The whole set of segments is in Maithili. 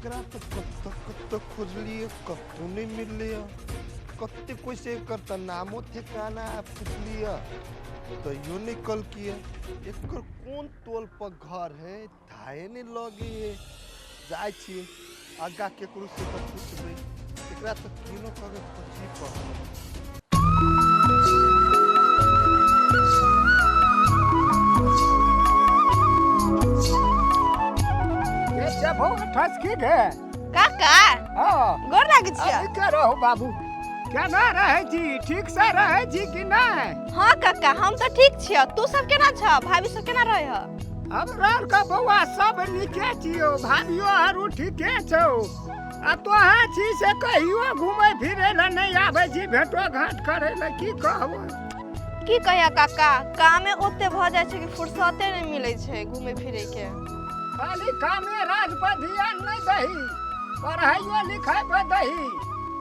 एकरा तऽ कतऽ कतऽ खोजलियै, कतहु नहि मिललै। कते कोइ से एकर तऽ नामो ठेकाना पुछलियै तैयो नहि कहलकियै। एकर कोन टोल पर घर है धाये नहि लगे है। जाइ छियै आगाँ केकरो से तऽ पुछबै। एकरा तऽ केनो कऽ खोजही पड़त। ठसकी गे। काका। हाँ। गोर लागै छियै। अभी के रहो बाबू, केना रहै छी? ठीक से रहै छी कि नहि? हाँ काका, हम तऽ ठीक छियै। तू सब केना छ? भाभी सब केना रहै ह? हमरा आरके बौआ सब नीके छियौ, भाभियो आरू ठीके छौ। आ तोहाँ छी से कहियो घुमै फिरै लए नहि आबै छी, भेंटो घाट करै लए। की कहबो? की कहिया काका, कामे ओते भऽ जाइ छै कि फुर्सते नहि मिलै छै घुमै फिरै के। खाली कामे राज पर ध्यान नहि दही, पढ़ाइयो लिखाइ पर दही,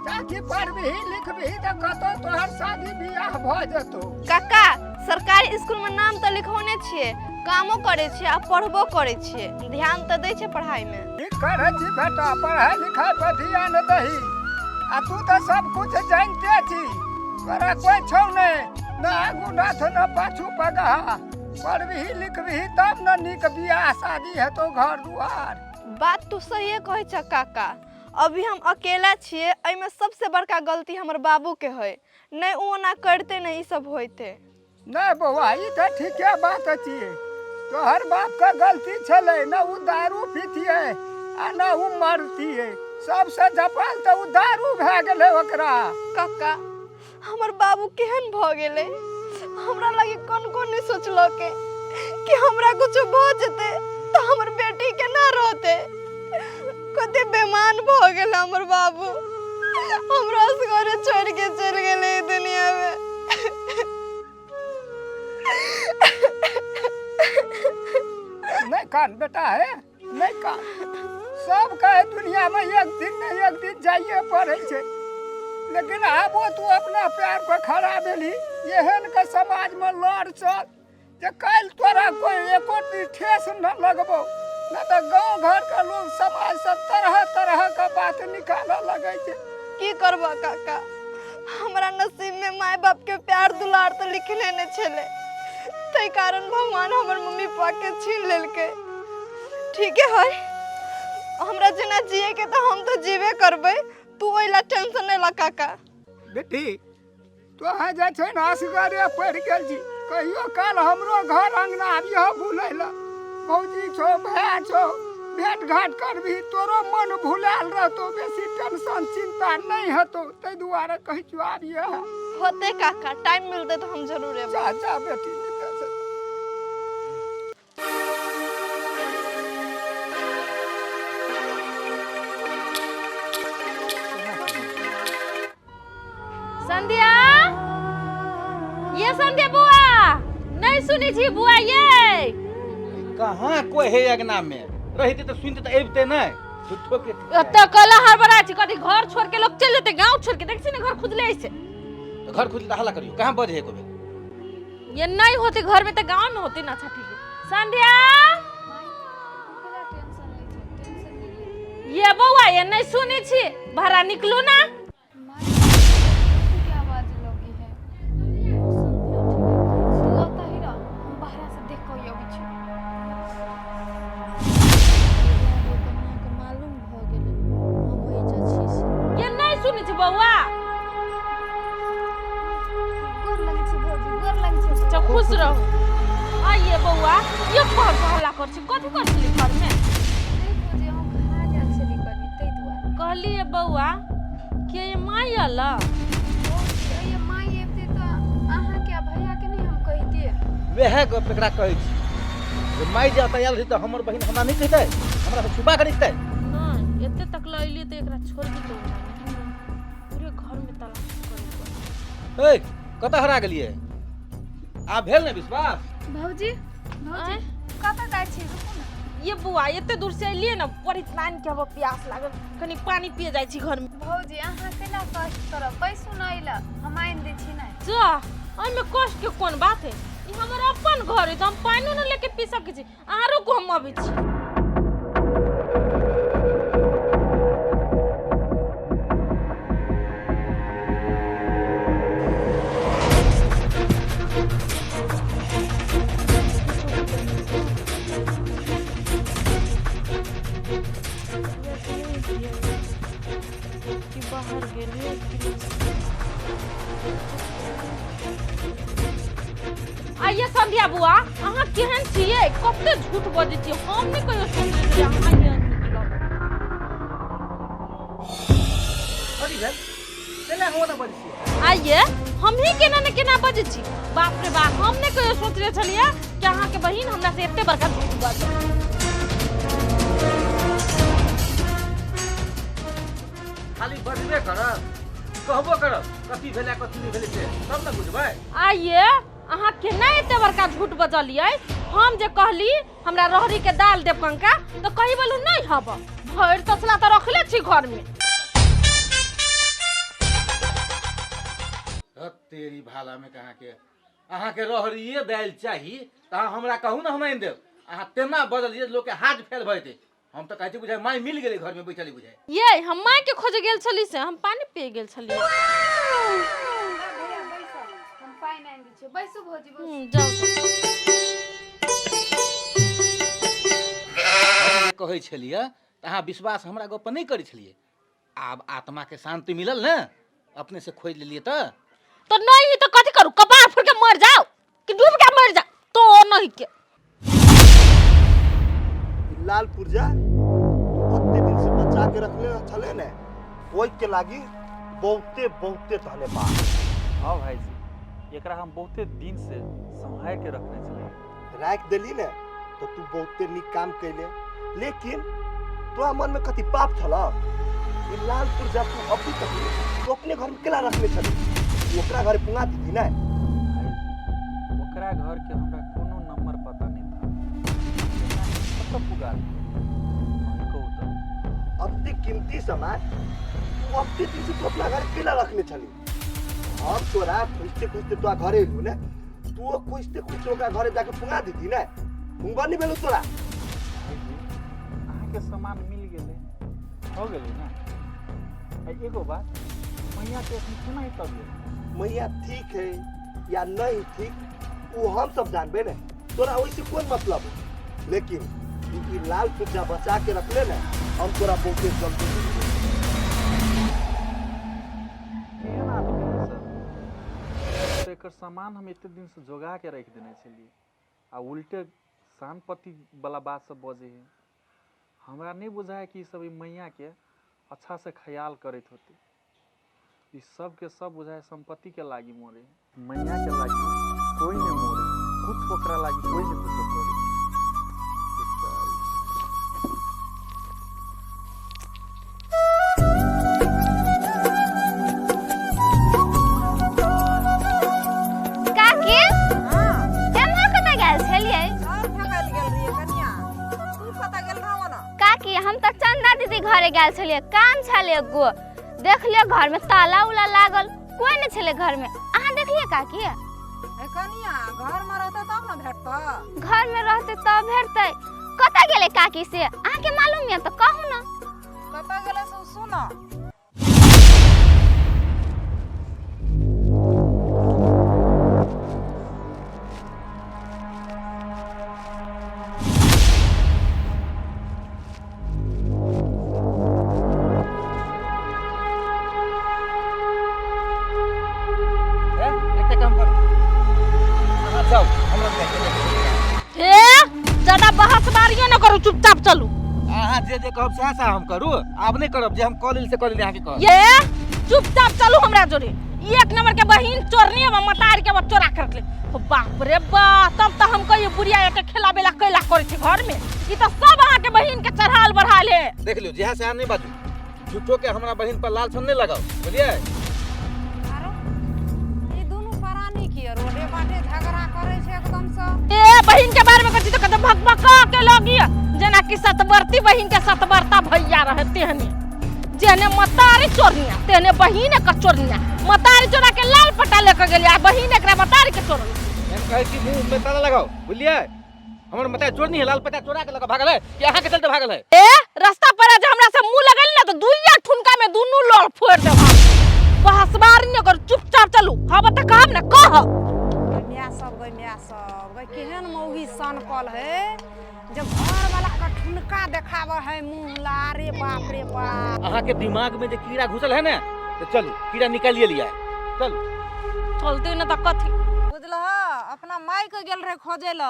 ताकि पढ़बिही लिखबिही तऽ कतौ तोहर शादी बियाह भऽ जेतौ। काका, सरकारी स्कूल में नाम तऽ लिखौने छियै, कामो करै छियै आ पढ़बो करै छियै, ध्यान तऽ दै छै पढ़ाई में। ठीक करै छी बेटा, पढ़ाइ लिखाइ पर ध्यान दही। आ तू तऽ सब कुछ जानिते छी, तोरा कोइ छौ नहि, न आगू नाथ न पाछू पगहा। पढ़बिही लिखबिही तब ने नीक बियाह शादी हेतौ, घर दुआर। बात तू सहिए कहै छ काका। अभी हम अकेला छियै, एहिमे सबसे बड़का गलती हमर बाबू के है। नहि ओ ओना करते नहि ई सब होइते। नहि बौआ, ई तऽ ठीके बात छियै, तोहर बापके गलती छलै। ने ओ दारू पीतियै आ ने ओ मरतियै। सबसँ झपाल तऽ ओ दारू भए गेलै ओकरा। काका, हमर बाबू केहन भऽ गेलै? हमरा लागी कोन कोन नहि सोचलकै कि हमरा कुछो भऽ जेतै तऽ हमर बेटी केना रहतै। कते बेमान भऽ गेल हमर बाबू, हमरा असगरे छोड़ि के चलि गेलै ई दुनिया में। नहि कान बेटा, हे नहि कान। सब कहे दुनिया में एक दिन ने एक दिन जाइए पड़ै छै, लेकिन आबो तू अपना पैर पर खड़ा भेली, एहन के समाज में लड़ चल जे काल्हि तोरा कोई एको ठेस न लगबो, न तऽ गाँव घर के लोग समाज सब तरह तरह के बात निकालऽ लगै छै। की करबा काका, हमरा नसीब में माय बाप के प्यार दुलार तऽ लिखले नहि छलै, ताहि कारण भगवान हमर मम्मी पापा के छीन लेलकै। ठीके है, हमरा जेना जिए के तऽ हम तऽ जीबे करबै, तू ओहि ला टेंशन नहि ल काका। बेटी, तोहे जे छै ने असगरे पड़ि गेल छी, कहियो काल हमरो घर अंगना आबियह बुलै लए। भौजी छौ, भाय छौ, भेंट घाट करबही, तोरो मन भुलायल रहतौ, बेसी टेंशन चिंता नहि हेतौ। ताहि दुआरे कहै छियौ आबियह। होते काका, टाइम मिलतै तऽ हम जरूर एबै। जा जा बेटी, निकल से। संध्या, ये संध्या बुआ, नहीं सुनी छी बुआ? ये कहाँ कोई है अगना में? रहिते तऽ सुनते तऽ अबिते नहि झूठो के। एतऽ कला हड़बड़ा छी, कथी घर छोड़ के लोग चल जेते गांव छोड़ के? देख छी ने घर खुजले छै। तऽ घर खुजले तऽ हल्ला करियो, कहाँ बजे एको बेर? ये नहीं होते घर में तो गांव में होते ना। अच्छा ठीक है। संध्या, ये बौआ, ये नहीं सुनी छी? भरा निकलू ना। मालूम भऽ गेलै हम ओहि छी से। ये नहीं सुनी छी बौआ? गोर लगै छी भौजी, गोर लगै छी। अच्छा, खुश रहू। आइए बौआ, ये पर हल्ला कर छी, कथी कर छली घर में? नहि भौजी, हम खा गेल छली कनी ताहि दुआरे। कहलिए बौआ के ये माय अल? भौजी, ये माय अबितै तऽ अहाँके आ भैयाके नहि हम कहितियै? वएह गप एकरा कहै छी जे माय जे एतऽ आयल रही तऽ हमर बहिन हमरा नहि कहितै? हमरा से छुपा कऽ रखतै? नहीं, एते तक ल अइली तऽ एकरा छोड़ के तो पूरे घर में तलाश करे पड़ल। ए, कतऽ हरा गेलियै? आब भेल ने विश्वास? भौजी, भौजी, कतऽ जाइ छी? रुकू ने। ये बुआ, एते दूर से अइलिए ने, बड़ी लाइन के हवा प्यास लागल, कनी पानी पिए जाइ छी घर में। भौजी, अहाँ केना कष्ट करब? बैसू ने अइला, हम आनि दै छी। नहि जा, एहिमे कष्ट के कोन बात है? ई हमर अपन घर है तऽ हम पानिओ ने लेके पी सकै छी। अहाँ रुकू, हम अबै छी। घर गेलियै कि नहि? आइए संध्या बुआ, अहाँ केहन छियै? कते झूठ बजै छियै। हम नहि कहियो सोचने छलियै अहाँ केहन निकलब। कथी भेल? केना हम ओना बजै छियै? आइए हमही केना ने केना बजै छी। बाप रे बाप, हम नहि कहियो सोचने छलियै कि अहाँके बहिन हमरा से एते बड़का झूठ बाजत। खाली बजबे करब, कहबो करब कथी भेलै कथी नहि भेलै से तब ने बुझबै। आइए अहाँ केना एते बड़का झूठ बजलियै? हम जे कहली हमरा रहरी के दाल देब कंका, तऽ कही बोलू नहीं हब। भरि तसला तऽ रखले छी घर में। हत तेरी भाला में कहाँ के अहाँके रहरिये दालि चाही तऽ अहाँ हमरा कहू ने, हम आनि देब। अहाँ तेना बजलियै लोकके हाथ फेल भऽ जेतै। हम तऽ कहै छी बुझाइ माय मिल गेलै, घरमे बैठल बुझाइ। ये हम माय के खोजे गेल छली से हम पानी पिए गेल छलियै। भैया बैसो, हम पानि आनि दै छियै। बैसू भौजी, बैसू। जाउ। हम जे कहै छलियै तऽ अहाँ विश्वास हमरा गप पर नहि करै छलियै। आब आत्माके शान्ति मिलल ने, अपने से खोजि लेलियै तऽ। तो नहीं तो कथी करू? कपार फोड़ के मर जाओ कि डूब के मर जाओ? तो नहीं के ई लाल पुर्जा ओते दिन से बचा के रखले छले ने, ओहि के लागी बहुते बहुते धन्यवाद। हाँ भाईजी, एकरा हम बहुते दिन से सम्हारि के रखने छलियै। राखि देली ने तो तू बहुते नीक काम कैले, लेकिन तोरा मन में कथी पाप छल? ई लाल पुर्जा तू अभी तक तू अपने घर में केला रखले छली? तू ओकरा घरे पुंगा दीदी ने? भाईजी, ओकरा घर के हमरा कोनो नंबर पता नहीं था, कतऽ पुगा दियै? अहीं कहू तऽ। अति कीमती सामान तू अति दिन से तू अपना घर केला रखले छली? हम तोरा खोजते खोजते तोरा घरे एलू ने, तू खोजते खोजते ओकरा घरे जाके पुंगा दीदी ने? पुंगा नहीं भेलो तोरा? भाईजी, अहाँके सामान मिल गेलै, हो गेलै ने। आ एगो बात, मैया के एखन केना है तबियत? मैया ठीक है या नहीं ठीक, वो हम सब जानबे ने, तोरा ओइसे कोन मतलब है? लेकिन ई लाल पुर्जा बचा के रखले ने, हम तोरा बहुते जल्दी मिलबो। केहन आदमी है सर तऽ? एकर सामान हम एते दिन से जोगा के राखि देने छलियै आ उल्टे शानपति वाला बात सब बजै है। हमरा नहि बुझाय कि ई सब ई मैया के अच्छा से ख्याल करैत होतै। ई सब के सब बुझाय संपत्ति के लागी मोरे है, मैया के लागी कोई नहीं मोरे। कुछ ओकरा लागी कोई नहीं कुछो करे। काकी, केना कतऽ गेल छलियै? चाउर फेकल गेल रहियै कनिया, तू कतऽ गेल रहौ ना? काकी, हम तऽ चंदा दीदी घरे गेल छलियै, काम छलै एगो। देखलियै घर में ताला उला लागल, कोई नहीं छलै घर में। अहाँ देखलियै काकी? हे कनिया, घर में रहतै तब ने भेटतै। घर में रहते तब भेटतै। कतऽ गेलै काकी से अहाँके मालूम यऽ तऽ कहू ने। कतऽ गेलै से सुन। ए, एकटा काम करू, अहाँ जाउ, हमरा जाइ के। हे, ज्यादा बहस बारियो न करू, चुपचाप चलू। अहाँ जे जे कहब सएह सएह हम करू। आब नहि करब, जे हम कऽ लेल से कऽ लेल। अहाँके कहब। ये चुपचाप चलू हमरा जोरे। ई एक नंबर के बहिन चोरनी है, मतार के चोरा कर ले। ओ बाप रे बाप, तब तऽ हम कहियो बुढ़िया एते खेला बेला कैला करै छै घर में। ई तऽ सब अहाँ के बहिन के चढ़ाल बढ़ाल है। देख लियौ, जेहा सेहा नहि बाजू। झूठो के हमरा बहिन पर लाल छन नहि लगाउ, बुझलियै? आरो ई दुनू प्राणी के रोडे बाटे झगड़ा करै छै एकदम से। ए बहिन के बारे में कथी तऽ कहते भक भक के लगी, जेना कि सतबरती बहिन के सतबरता भैया रहे तेहने। जेहने मतारी चोरनिया तेहने बहिन के चोरनिया। मतारी चोरा के लाल पट्टा लेके गेली आ बहिन एकरा मतारी के चोरल। हम कहै छी मुँह में ताला लगाउ, बुझलियै? हमर मतारी चोरनी है, लाल पट्टा चोरा के लऽ कऽ भागल है कि अहाँके चलते भागल है? ए रास्ता पर आज हमरा से मुंह लगल ना तो दुइया ठुनका में दुनू लड़ फोड़ देब हम। बहसबारी नहीं कर, चुपचाप चलू। हाँ बता, कहब ना कह। गै माय सब, गै माय सब, गै केहन मौगी सनकल है जब घर वाला के ठुनका देखाबऽ है मुंह ला। अरे बाप रे बाप। अहाँके दिमाग में जे कीड़ा घुसल है ने, तऽ चलू कीड़ा निकालिए लिया चलू। चलते ना त कथी बुझलह, अपना माय के गेल रहे खोजे ल।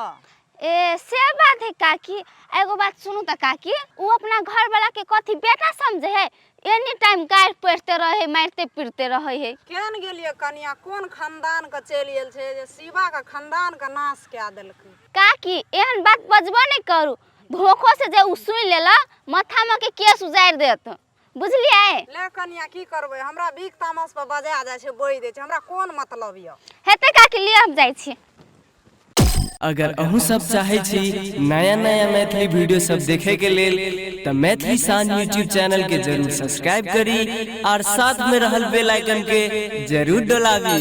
ए से बात है काकी। एगो बात सुनू त काकी, उ अपना घर वाला के कथी बेटा समझे है? एनी टाइम गारि पढ़ते रहे, मारते पीटते रहे है। केहन गेलियै कनिया, कोन खानदान के चलि गेल छै जे शिवा के खानदान के नाश कए देलकै। काकी एहन बात बजबो नहीं करू, धोखो से जे उ सुन लेला माथा में के केस उजारि देत, बुझलियै? ले कनिया की करबै, हमरा बीख तामस पर बजा जाइ छै, बोइ दै छै, हमरा कोन मतलब यऽ। हेतै काकी, लिए हम जाइ छी। अगर अहूँ सब चाहे छी नया नया मैथिली वीडियो सब देखे के लेल त मैथिली शान यूट्यूब चैनल के जरूर सब्सक्राइब करी और साथ में रहल बेल आइकन के जरूर डोलाबी।